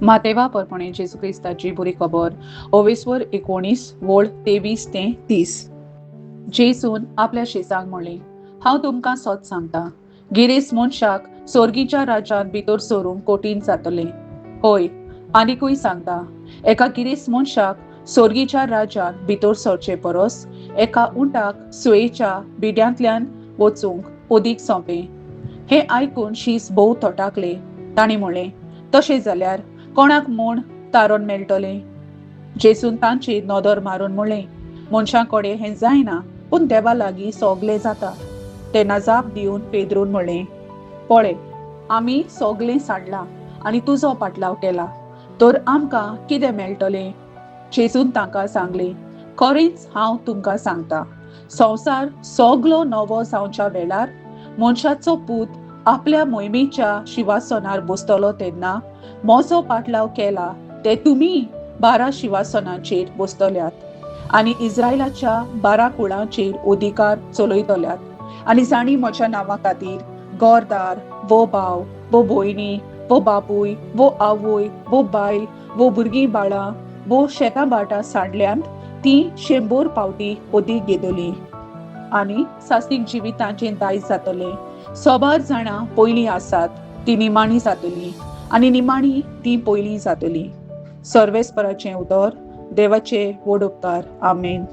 मातेवा परपणे जेजू क्रिस्ताची बरी खबर ओवेस्वर 19 वळ 23 ते 30. जेजून आपल्या शिसांक म्हणलें, हांव तुमकां सत सांगता, गिरेस्त मनशाक सोर्गीच्या राज्यांत भितर सरूंक कठीण जातलें. हय, आनिकूय सांगता, एका गिरेस्त मनशाक सोर्गीच्या राज्यांत भितर सरचे परस एका उंटाक सुयेच्या बिड्यांतल्यान वचूंक अदीक सोंपें. हें आयकून शीस भोव थटाकले. तांणी म्हणलें, तशें जाल्यार कोणाक म्हूण तारण मेळटलें? जेजून तांची नदर मारून म्हणलें, मनशां कडेन हें जायना, पूण देवा लागीं सगलें जाता. तेन्ना जाप दिवन पेद्रून म्हणलें, पळय, आमी सगलें साडलां आनी तुजो पाटलाव केला, तर आमकां कितें मेळटलें? जेजून तांकां सांगलें, खरेंच हांव तुमकां सांगता, संवसार सगलो नवो जावच्या वेळार मनशाचो पूत आपल्या मोहिमेच्या शिवासनार बसतलो तेन्ना म्हजो पाटलाव केला ते तुमी 12 शिवासनाचेर बसतल्यात आनी इस्रायलाच्या 12 कुळांचेर अधिकार चलयतल्यात. आनी जांणी म्हज्या नांवा खातीर घरदार वो भाव वो भयणी वो बापूय वो आवय वो बायल वो भुरगीं बाळां वो शेतां भाटां सांडल्यांत ती 100 फावटी अदीक घेतली आनी सास्तीक जिवितांचें दायज जातलें. सोबार जाणां पयलीं आसात ती निमाणी जातली आनी निमाणी ती पयलीं जातली. सर्वेस्पराचें उतर. देवाचे व्हड उपकार. आमेन.